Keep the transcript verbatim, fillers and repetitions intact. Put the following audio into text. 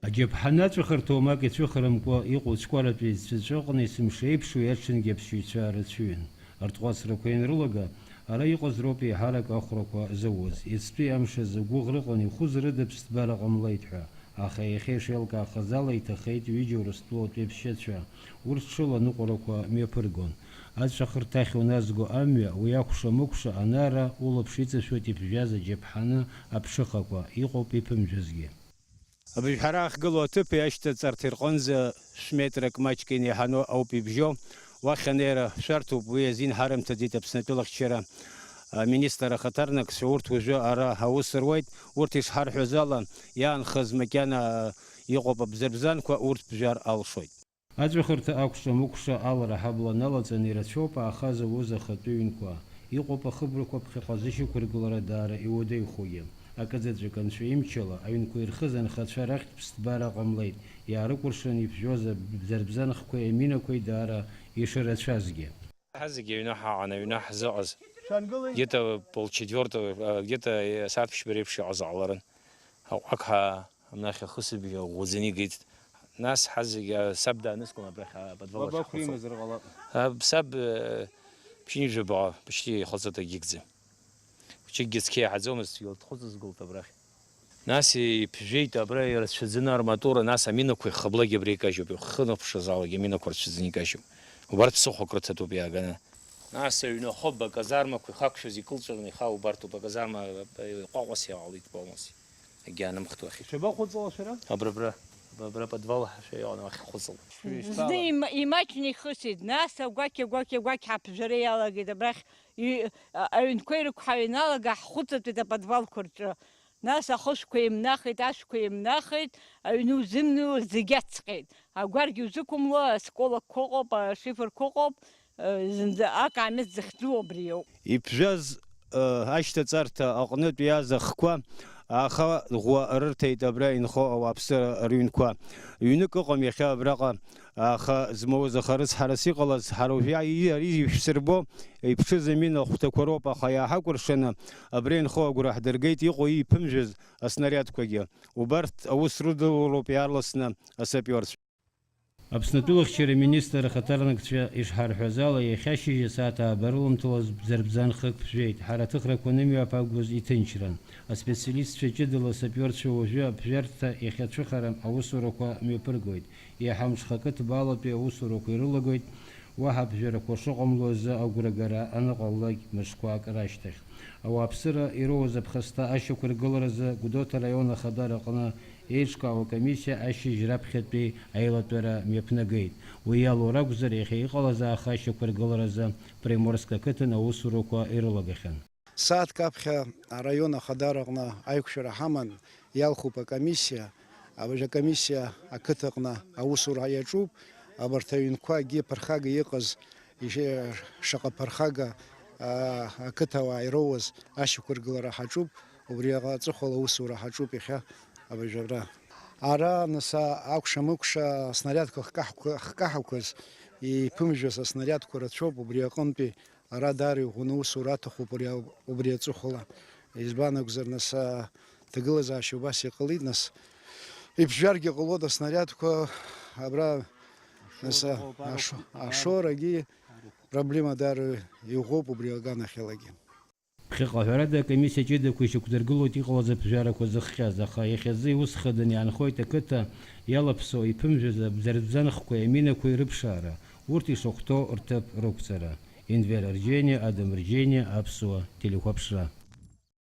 Аџьаԥҳаны аҵәахырҭа уамак ицәыхарамкәа иҟоу ацәкәаратәи аӡәцәаҵәҟьа есымша еиԥш уи аҽынгьы аԥсшьаҩцәа рацәаҩын. Рҭҟәацрақәа ианрылага, ара иҟаз роуп еиҳарак ахәрақәа зауаз. Иацтәи амш азы гәыӷра ыҟан ихәы зрыда ԥсҭбара ҟамлеит ҳәа, аха иахьа ишеилкаахаз ала иҭахеит ҩыџьа Урыстәылатәи аԥсшьацәа, урҭ ҽыла аныҟәарақәа мҩаԥыргон. Аҵәахырҭахь уназго амҩа, уи акәша-мыкәша анара улаԥш иҵашәоит иԥжәаз аџьаԥҳаны аԥшыхақәа, иҟоуп иԥымжәазгьы. Абыжәҳәара ахьгылоу аҭыԥи ашьҭаҵарҭеи рҟынӡа шә-метрак маҷк инеиҳаны ауп ибжьоу. Уахь анеира шәарҭоуп, уи азин ҳарымҭаӡеит Аԥснытәыла ахьчара аминистр ахаҭарнакцәа, урҭ уажәы ара аус руеит, урҭ ишҳарҳәаз ала, иаанхаз макьана иҟоуп абзарбзанқәа, урҭ бжәар алшоит. Аҵәахырҭа акәша-мыкәша алра ҳабла налаҵаны ирацәоуп аахаз ауз ахатәы ҩнқәа. Иҟоуп ахыбрақәа ԥхьаҟа зышьақәыргылара даара иуадаҩхогьы. Акызаҵәык анцәа имчала, аҩнқәа ирхыз анхацәа рахьтә ԥсҭбара ҟамлеит, иаарыкәыршан иԥжәоз абзарбзанхқәеи аминақәеи даара ишырацәазгьы. Ҳазегьы аҩны ҳаҟан, аҩны ҳзыҟаз. Где-то полчетвёртого, а, где-то, э, асааҭ ԥшьба реиԥш иҟазар ҟаларын. Аҟәақҳа Амнахь ахысыбжь ӷәӷәаӡаны игеит. Нас ҳазегьы, а, саб дааныскылан абрахь аподвал ахь ҳхәыцуан. Бабақәа имазар ҟалап. А, саб, э, ԥшьынҩажәаба, почти ихылҵа дагьыгӡам. Хәыҷыкгьы цқьа иаҳаӡомызт, дхәыҵызгылт абрахь. Нас иԥжәеит абра ирацәаӡаны арматура, нас аминақәа ихыблагьы абра икажьуп, ихы ныҟәшаз алагьы аминақәа рцәаӡаны икажьуп. Убарҭ ԥсыхәак рыҭатәуп иааганы. Нас аҩны ахыб аказармақәа ихақәшәаз икылҵәаны иха убарҭоуп, аказарма, э, ҟәаҟәас иаалеит полностью. Агьаанымхт уахь. Шәабахәыҵуа шәара? Абра, абра, абра, абра подвал ҳәа иҟан, уахь ҳхәыҵлт. Зны има-, имаҷны ихысит, нас агәақь, агәақь, агәақь ҳаԥжәара иалагеит, абрахь и-, а-, аҩнқәа ирықәҳау ианалага, ҳхәыҵатәеит аподвалқәа рҿы. Нас ахышәқәа еимнахит, ашәқәа еимнахит, аҩны узымнеиуа зегь ацҟьеит. Агәаргьы узықәымло, аскәалақәа ыҟоуп, ашиферқәа ыҟоуп, зынӡа акаамеҭ захьӡу абри ауп. Иԥжәаз, э, ашьҭаҵарҭа аҟнытә иааз ахқәа ааха ӷәӷәа рырҭеит абра инхо ауааԥсыра рыҩнқәа. Ҩнык ыҟам иахьа абраҟа ааха змоуз, аха рыцҳарас иҟалаз ҳара уажәы ари ишәсырбо иԥҽыз амина ахәҭақәа роуп, аха иааҳакәыршаны абра инхо агәра ҳдыргеит иҟоу иԥымжәаз аснариадқәагьы. Убарҭ аус рыдылалоуп иаарласны асапиорцәа. Аԥснытәыла ахьчара министр ахаҭарнакцәа ишҳарҳәаз ала, иахьа ашьыжь асааҭ ааба рыламҭалаз бзарбзанхак ԥжәеит. Ҳара аҭыхрақәа анымҩаԥаагоз иҭынчран. Аспециалистцәа ҷыдала асапиорцәа уажәы аԥжәарҭа иахьацәыхарам аусурақәа мҩаԥыргоит. Еиҳа мҽхакы ҭбаалатәи аусурақәа ирылагоит, уаҳа аԥжәарақәа шыҟамло азы агәрагара аныҟалалак мышқәак рашьҭахь. Ауааԥсыра ироуз аԥхасҭа ашьақәыргыларазы Гәдоуҭа араион ахадара аҟны еиҿкаау акомиссиа ашьыжь раԥхьатәи аилатәара мҩаԥнагеит. Уи иалоу ракәзар, иахьа иҟалаз ааха ашьақәыргыларазы Приморск ақыҭан аусурақәа ирылагахьан. Сааҭк аԥхьа араион ахадара аҟны аиқәшәара ҳаман, иалхуп акомиссиа. Абыржә акомиссиа ақыҭаҟны аусура иаҿуп. Абарҭ аҩнқәа акгьы ԥырхага иҟаз, иши-, шаҟа ԥырхага, аа, ақыҭауаа ироуаз ашьақәыргылара ҳаҿуп. Убри аҟ-, аҵыхәала аусура ҳаҿуп иахьа абыржәы абра. Ара, нас, а-, акәша-мыкәша аснариадқәа хкаҳқәа-, хкаҳақәаз, иԥымжәаз аснариадқәа рацәоуп, убри аҟынтәи ара даара иӷәӷәаны аусура аҭахуп убри а-, убри аҵыхәала. Избан акәзар, нас, а, ҭагылазаашьа убас иҟалеит, нас, иԥжәаргьы ҟалоит аснариадқәа абра, нас, а, ашо-, ашорагьы проблема даара иӷәӷәоуп убри аганахьалагьы. Ԥхьаҟа, ҳәарада, акомиссиа ҷыдақәа ишьақәдыргылоит иҟалаз аԥжәарақәа зыхҟьаз, аха иахьазы иус хаданы иаанхоит ақыҭа иалаԥсоу иԥымжәаз абзарбзанхқәеи аминақәеи рыԥшаара, урҭ ишахәҭоу рҭыԥ рықәҵара. Енвер Арџьениа, Адам Рџьениа, Аԥсуа телехәаԥшра.